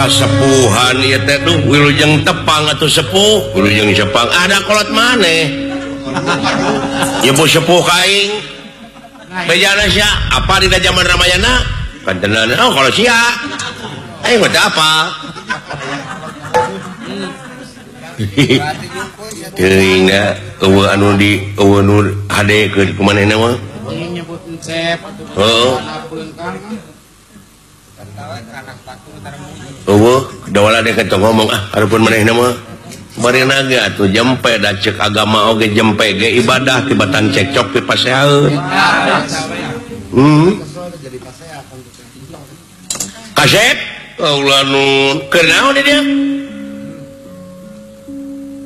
Kasepuhan ieu teh duh wilujeng tepang atuh sepuh wilujeng sepang ada kolot maneh ieu bu sepuh ka aing bejana sia apa dina zaman Ramayana kantenan oh kalau sia aing mah teu apa teuing da eueuh anu di eueuh nu hade ke kumanehna mah nyebut encep atuh heuh. Eueuh dawala dek teu ngomong ah hareupeun manehna mah bari naga atuh jempe da ceuk agama oge jempe ge ibadah tibatan cekcok pipaseaeun. Kasep Allah nun keur naon dia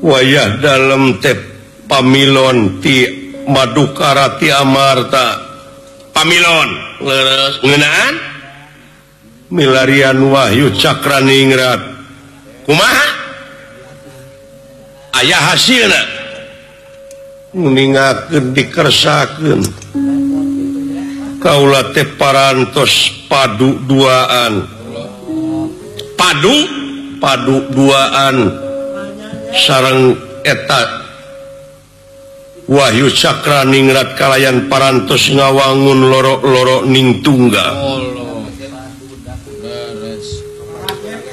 wayah dalem teh pamilon ti Madukara ti Amarta pamilon leres ngeunaan milarian Wahyu Cakraningrat kumaha aya hasilna nguningakeun dikersakeun kaula teh parantos padu duaan padu padu duaan sareng eta Wahyu Cakraningrat kalayan parantos ngawangun loro-loro ning tunggal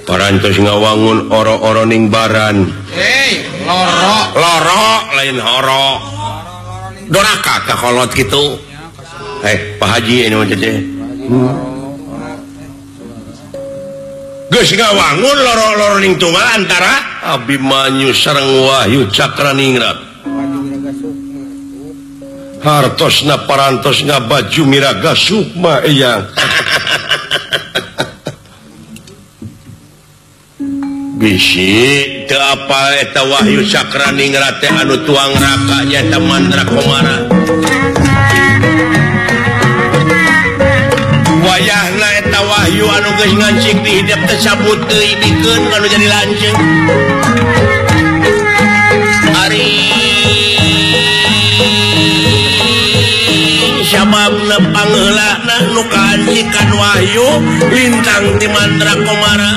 parantos ngawangun oro-oro ning baran. Hei, loro. Loro lain horo. Doraka ka kolot kitu. Pak Haji ini mah teh. Geus ngawangun loro-loro ning tunggal antara Abimanyu sareng Wahyu Cakraningrat. Hartosna parantosna baju miraga sukma eyang. Bisi teu apal eta Wahyu Cakraningrat teh anu tuang raka nyaeta Mandra Komara. Wayahna eta Wahyu anu geus ngancik di hidep teh sabut deui dikeun anu jadi lanceuk. Ari sababna pangeulana nu kaancikan Wahyu lintang ti Mandra Komara.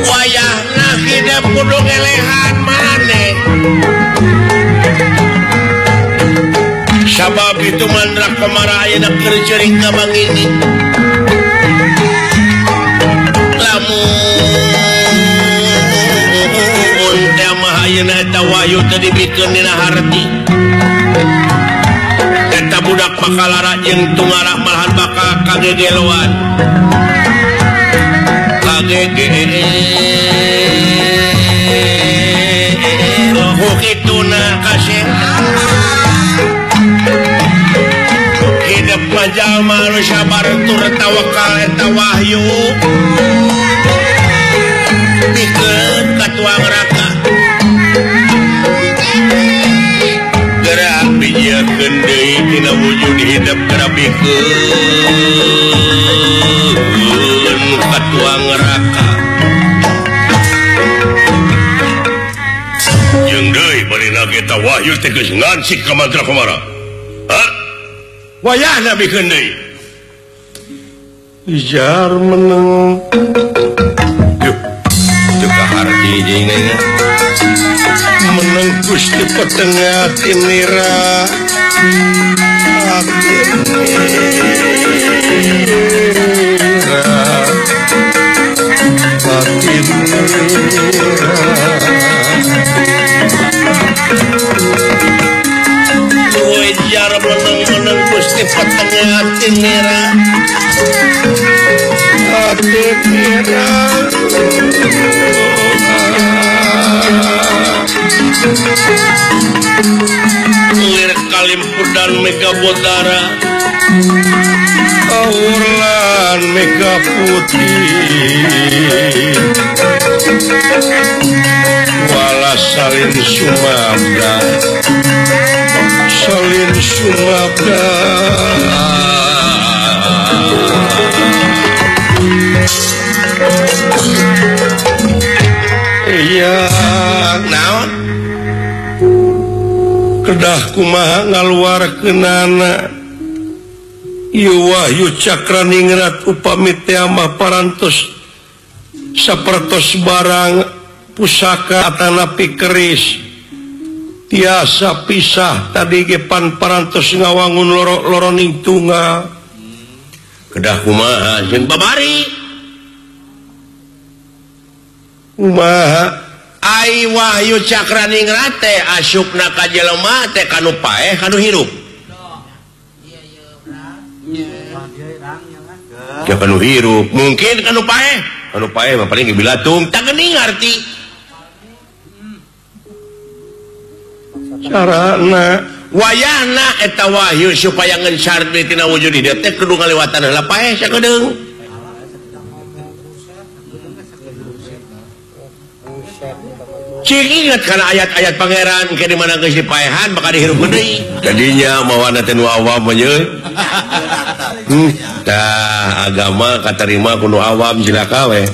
Wayahna hidep kudu ngelehan maneh sabab itu Mandra Komara ayeuna keur ceuring ka mangini lamun teh mah ayeuna eta Wahyu teh dibikeun dina harti eta budak bakalara jeung tungara malahan bakal kagegeloan hidup jalma nu sabar tur tawakal eta Wahyu pikeun ka tuang raka gerak bijiekeun deui tina wujud hidup gerak pikeun ka tuang raka jeung deui bari lagi eta Wahyu teh geus ngancik ka Mandra Komara. Ha? Wayahna bikeun deui. Ijar meneng. Yuh, teu kaharti jeung aing. Meneng Gusti petengah tinira. Jar meneng-meneng Gusti petengah tinira tinira lir kalimpudan mega bodara aurlan mega putih. Eyang naon kedah kumaha ngaluarkeunana ieu Wahyu Cakraningrat upami teh mah parantos sapertos barang pusaka atanapi keris tiasa pisah tadi ge pan parantos ngawangun loro-loroning tunggal kedah kumaha jeung babari kumaha ai Wahyu Cakraningrat teh asupna ka jelema teh kanu paeh kanu hirup ya kanu hirup mungkin kanu paeh mah paling bilatung tak geuning ngarti carana wayahna eta wahyu supaya ngencar deui tina wujud di dieu teh kudu ngaliwatan heula paeh sakedeung cing inget kana ayat-ayat pangeran ke di mana geus dipaehan bakal dihirup deui jadinya mawana teh nu awam mah ye tah agama katarima ku nu awam cilaka we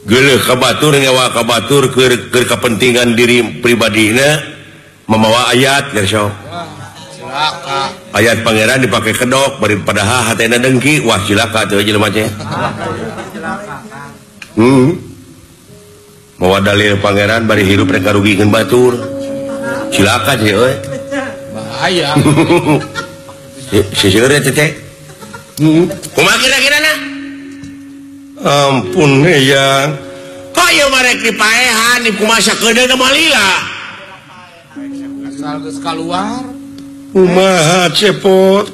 geuleuh ka batur nyawa ka batur keur kepentingan diri pribadina mamawa ayat geus cilaka ayat pangeran dipake kedok bari padahal hatena dengki wah cilaka teh jelema teh mawa dalil pangeran bari hirup rek ngarugikeun batur cilaka sih euy bahaya siseur teh teh kumaha kira-kirana ampun eyang hayu marek dipaehan di kumaha sakedeung moal lila asal geus kaluar kumaha cepot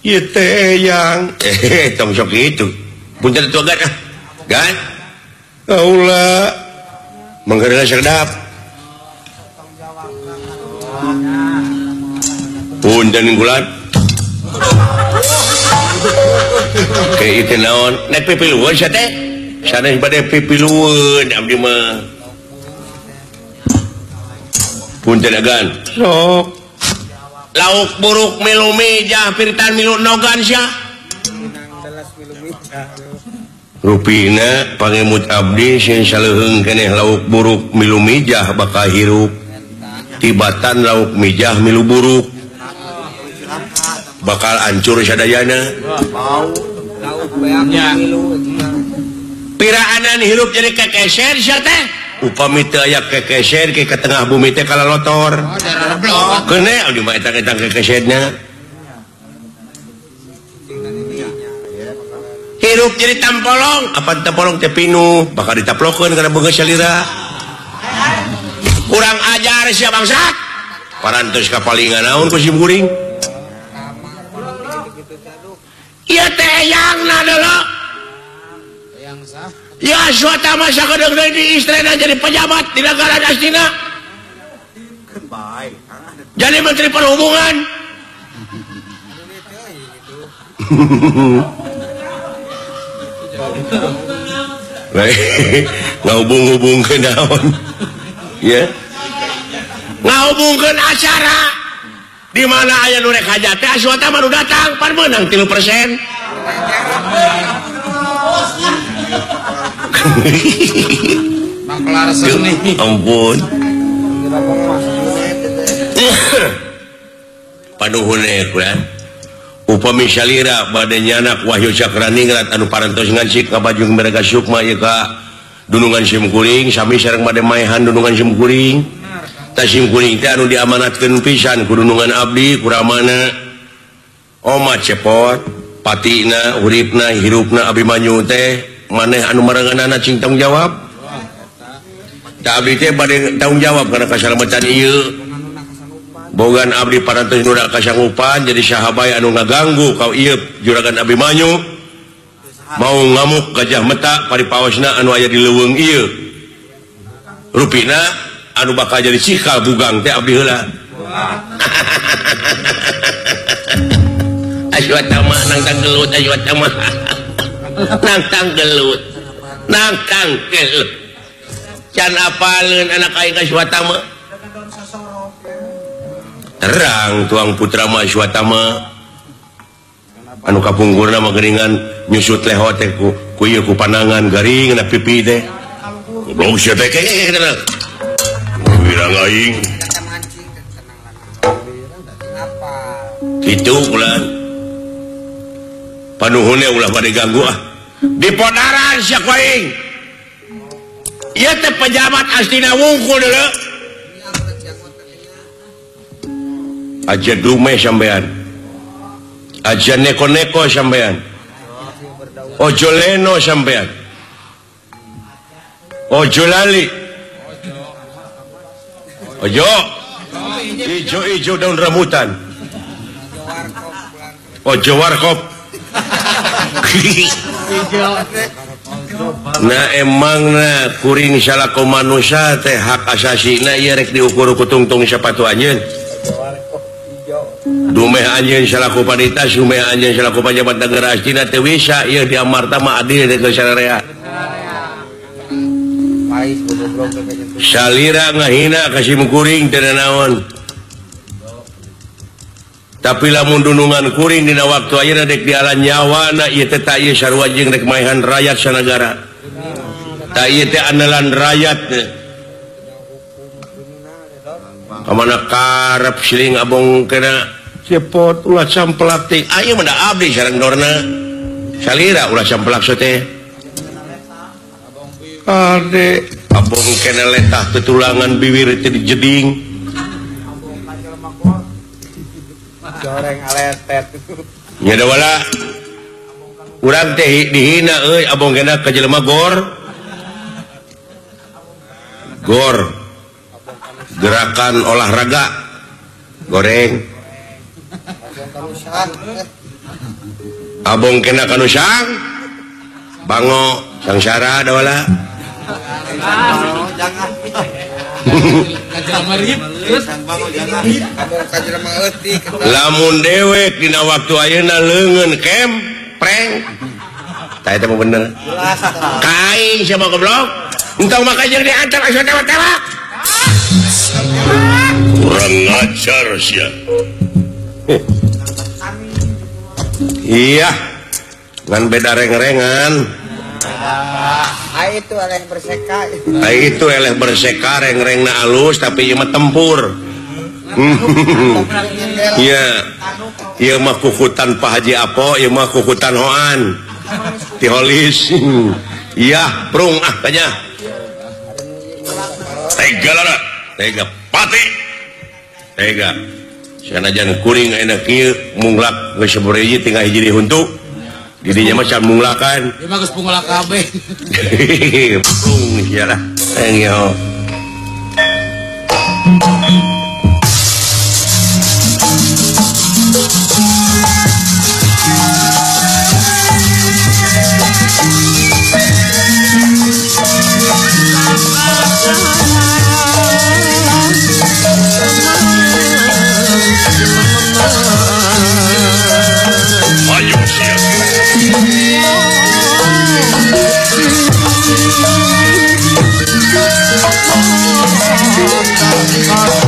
ieu teh eyang tong sok kitu punten atuh gan gan kaula manggeurna sedap punten gulat kayak itu naon nek pipilueun sia teh sanes bade pipilueun abdi mah punten agan sok lauk buruk milu mijah piritan milu nogan sia rupina pangemut abdi sing saleuheung keneh lauk buruk milu mijah bakal hirup tibatan lauk mijah milu buruk bakal hancur sadayana piraanan hirup jadi kekeser sia teh upami teu aya kekeser ke tengah bumi teh kalalotor keune abdi mah eta kekeserna hirup jadi tampolong apa tampolong teh pinuh bakal ditaplokeun kana beungeut salira kurang ajar sia bangsat parantos kapalingan naon ku sim kuring ieu teh eyangna deuleu eyang sah ya suatu masa kedeung deui di istrena jadi pejabat di negara Astina jadi menteri perhubungan ngahubung-hubungkeun naon ya ngahubungkeun acara di mana aya nu rek hajat teh Aswata mah nu datang pan meunang 3%. Maklar seni ampun panuhun kurang upami salira bade nyanak Wahyu Cakraningrat anu parantos ngancik ka Bajung Merga Sukma ieu ka dunungan simkuring sami sareng bade maehan dunungan simkuring tah simkuring teh anu diamanatkeun pisan ku dunungan abdi kuramana oma cepot patina uripna hirupna Abimanyu teh maneh anu marenganana cing tanggung jawab tah abdi teh bade tanggung jawab kana kasalamatan ieu bogan abdi parantos nu kasanggupan jadi sahabai anu ngaganggu kau ieu juragan Abimanyu mau ngamuk gajah meta paripaosna anu aya di leuweung ieu rupina anu bakal jadi cikal bugang teh abdi heula Aswatama nangtang gelut Aswatama nangtang gelut nangtang gelut can apaleun anak aing Aswatama terang tuang putra ma Aswatama Anu kapungkurna mah geuningan nyusut leho teh ku ieu ku panangan garing na pipi teh. Goblok sia teh wirang aing. Kitu ulah. Panuhunnya ulah bade ganggu ah. Di podaran sia ku aing. Ieu teh pejabat astina wungkul deuleu. Aja dumeh sampean. Aja neko-neko sampean. Ojo leno sampean. Ojo lali. Ojo. Ijo-ijo daun rambutan. Ojo warkop. Nah emang nah kuring salaku manusia teh hak asasina ieu rek diukur ku tungtung sapatu anjeun. Dumeh anjeun salaku panitas, dumeh anjeun salaku pajabat negara astina teu bisa ieu di amarta mah adil teh sararea. Salira ngahina ka sim kuring teu naon. Tapi lamun dunungan kuring dina waktu ayeuna dek dialan nyawana ieu teh ta ieu sarua jeung rek maehan rakyat sanagara. Ta ieu teh andalan rakyat teh. Kamana karep siling abong kena cepot ulah sampelak teh. Ayeuna mah da abdi sareng dorna. Salira ulah sampelak teh. Ade abong kena letah tetulangan bibir teh dijeding. Goreng aletet. Nya da wala. Urang teh dihina euy abong kena ka jelema gor. Gor. Gerakan olahraga goreng. Abong kena kanusang. Bango sangsara da wala. Lamun dewek dina waktu ayeuna leungeun kem preng tah eta mah bener ka aing sia mah goblok entong maka jeung diantar asa tewak-tewak kurang ajar sia. Iya ngan beda reng-rengan. Itu eleh berseka. Itu eleh berseka reng-rengna alus tapi ieu mah tempur. Iya. Ieu mah kukutan Pak Haji Apo, ieu mah kukutan Hoan. Tiholis. Iya, prung ah kanya. Tega lah, tega pati. Tega. Sanajan kuring ayeuna kieu munglak geus sabaraha tinggal hiji di huntu. Didinya mah can munglakan. Ieu mah geus punglak kabeh. Prung sia lah. Engyo. Ayo sia. Oh,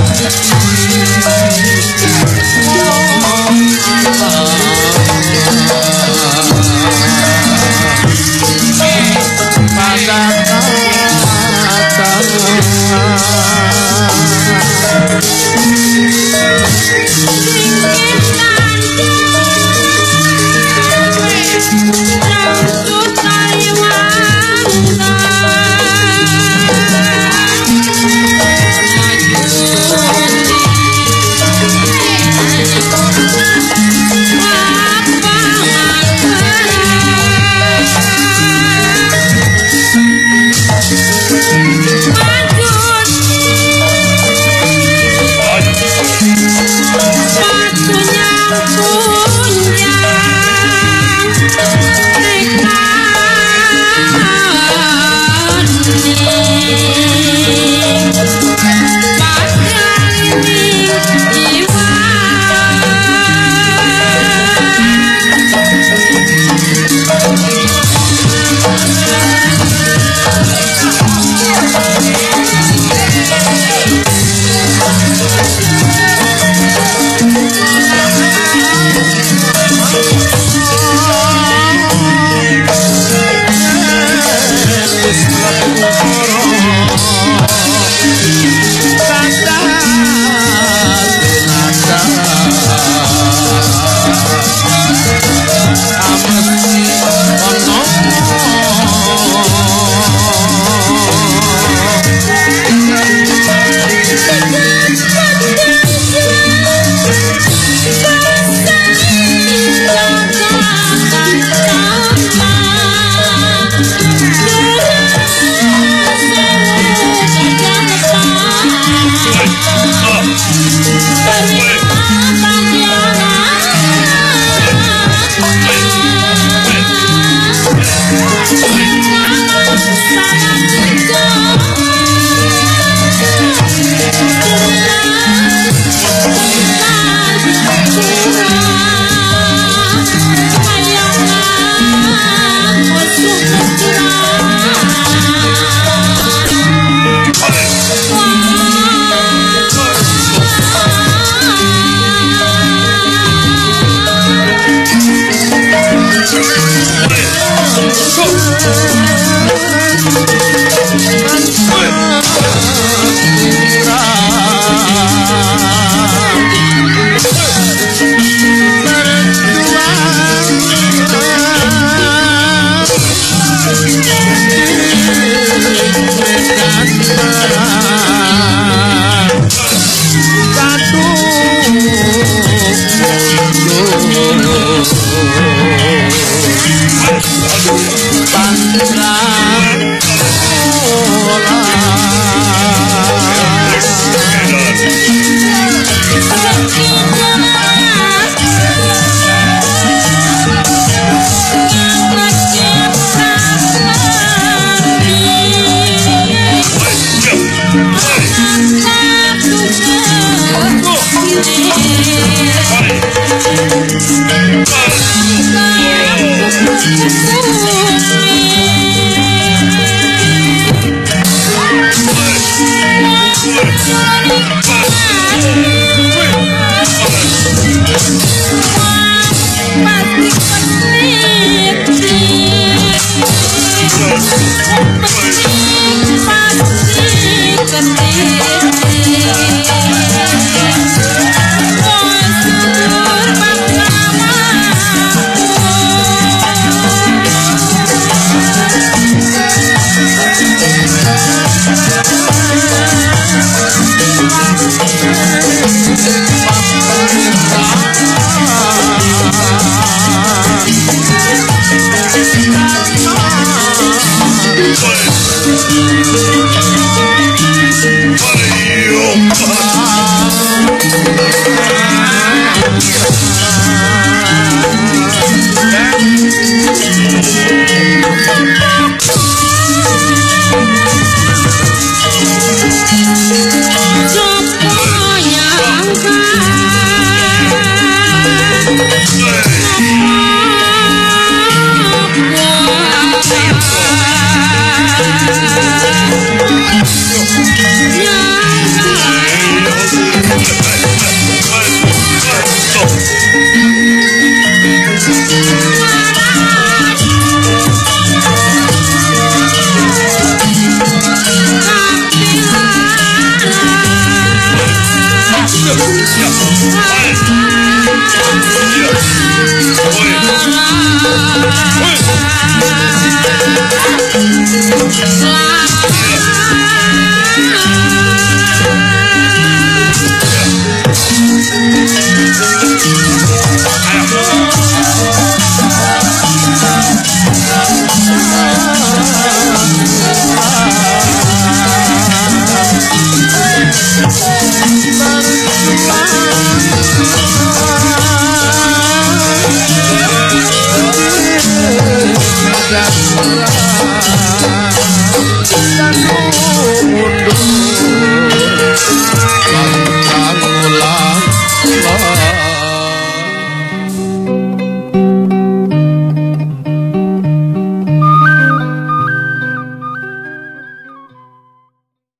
Selamat.